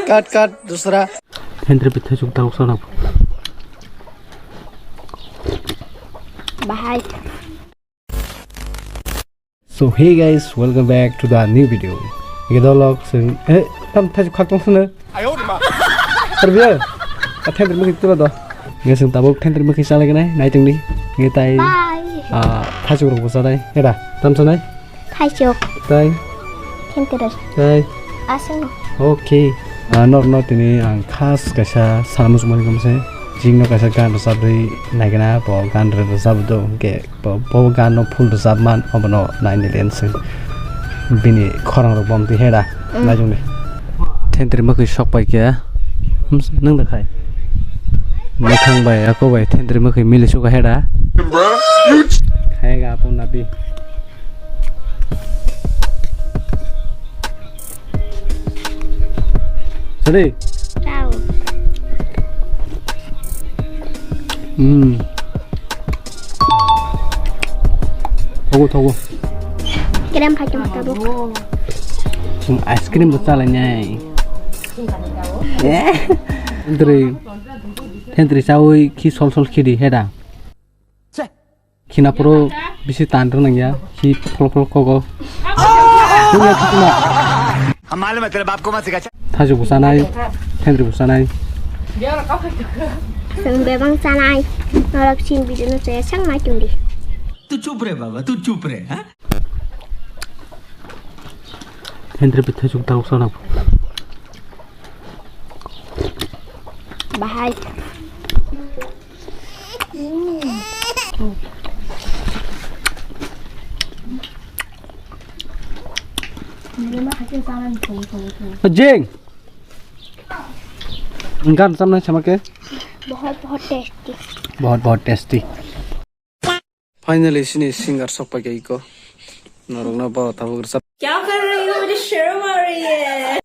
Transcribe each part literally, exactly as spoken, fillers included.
Cut, cut, dusra. Hendri pitha chuk taluk sana. Bahai. So hey guys, welcome back to the new video. Ike dolok sing, eh, tam thaju khak tong sana. Ayo, ma. Terbiar. Athen terbiar itu lah doh. Nge sing tabuk then terbiar kisah lagi nai, nai tengdi. Nge tai. Bye. Ah, thaju rong bosa nai. Heda, tam sana. Thaichuk. Tai. Khentirwi. Tai. Aswk. Okay. Ah, nor nor tini ang khas kaisa sana muchungmani kamse. Jingno kaisa gan rwchapwi naikhe na bo gan rwchap do hwnkhe bo, bo gan no full rwchap man obono naini lens bini khorang rok bom twi heda. Mm. Naijung de. Thentri mwkhwi sok pai khe. Hum, nung da khai. Mwkhang bai ako bai thentri mwkhwi mili suka heda. Khai ga apun napi. Sari. Tao. Hmm. Thogo, thogo. Kerem khai tong tabuk. Sum ice cream bo chalai nai. Eh. Thentri, thentri chawi khi sol sol khidi heda. Khina phuru bisi tan rwnang ya, khi phlok phlok kogo. Nung ya khituma. हम मालूम है तेरे बाप को मत सिखा। Thajo bo chanai, thentri bo chanai. Chwng bebak chanai. Norok chini video no chaya chang nai tongdi. तू चुप रे बाबा, तू चुप रे, हाँ? Thentri pitha chuk taluk sana. Bahai. Jing. Gan samnai sama ke? बहुत, बहुत tasty। बहुत, बहुत tasty। Finally, sini singer sok pai kha iko. Norok no bo tabuk rwchap. क्या कर रही हो? मुझे शर्म आ रही है।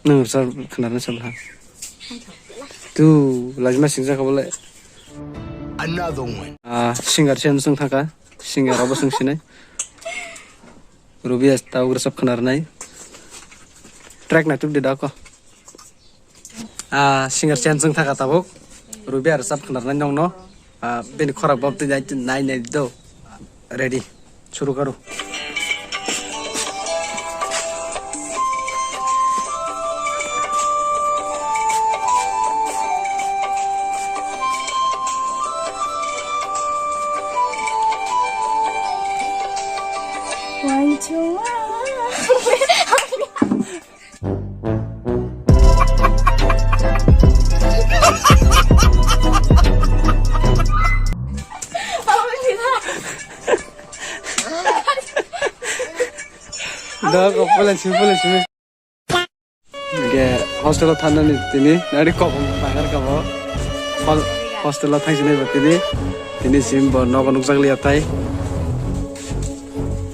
Nung rwchap khna rwna sabla. Tu lajma singja kha bole. Another one. Ah, singer chen sung thaka. Singer abo sung sinai. Rubias tabuk rwchap khna rwnai. Track na tuk de da ko. Ah, singer chen sung thaka tabuk. Rubias rwchap khna rwnai nong no. Ah, bini khorak bob twi nai, nai, nai do. Ready. Shuru karo. One, two, one. Da ko pala si pala si. Ge hostel o thanani tini nari kok bangar kabo. Hol-, hostel o thangsinai bo tini. Tini sim bo nogo nukjak liya tai.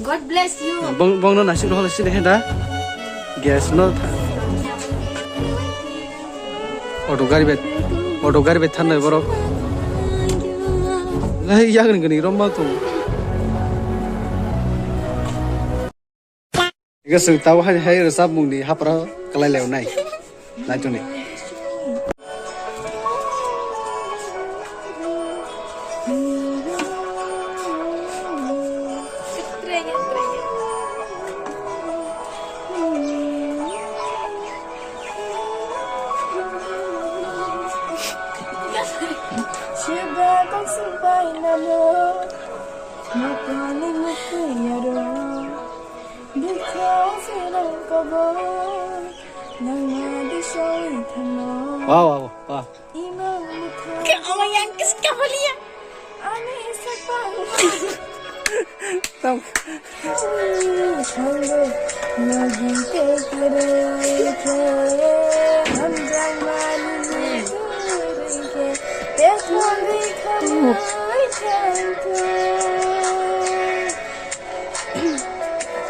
God bless you. Bong, bong no nasik rohol sini henda. Gas no tha-, auto gari bet, auto gari bet thanai borok. Lai yagni gani romma tu. Ega sing tau hai, hai resap mungni hapra kalai leonai. Naitoni. Wow, wow, wow. Tam.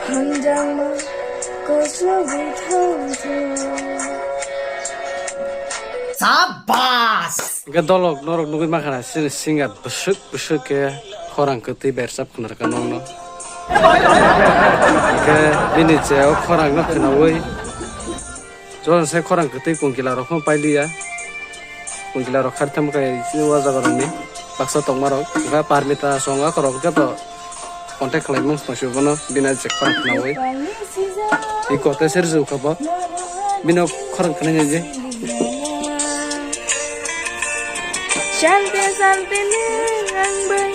Hamjakma kosogwi thangthok. Sabas! Hingke dolok norok nugwi mankha na sini singer bwswk bwswk khe khorang kwtwi berchap khwnarwkha nokno. Hingke bini je o khorangno khwnawi Jora se khorang kwtwi kongkila rok phano pailiya. Kongkila rok khar tham kai o jaga rok ni baksa tongma rok. Ga Parmita songa korok khe to contact khlai mang tong si bono bini je khorang khnaui. I kote ser ju kha bo. Bino khorang khnai je. Salte salte nang ang bai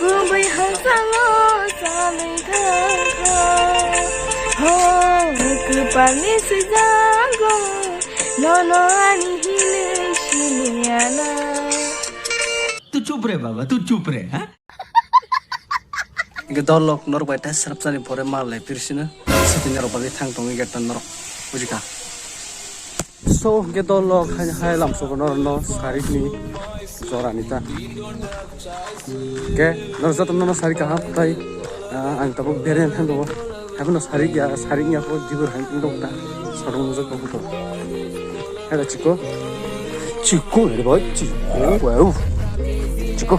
kubai hasalo salai thangkha. Ho, kwpalni sijago nono ani hile siniana. तू चुप रे बाबा, तू चुप रे, हाँ? Hingke dolok norok bai ta srapsani pore mal lai pirsino. Sitini norok bagwi thang tongwi gate norok bujikha. So, hingke dolok hai, hai lamsogo norokno sarikni jorani ta. Hingke norok jotono no sarik kaham tai, ah, ang tabuk bere thang tongo. Haikhe no sarik ya, sarik ya ko jibur hai wngkha ta. Sodong nujak tongo to. Hai da chiko. Chiko, hai da boy, chiko, wow. Chiko.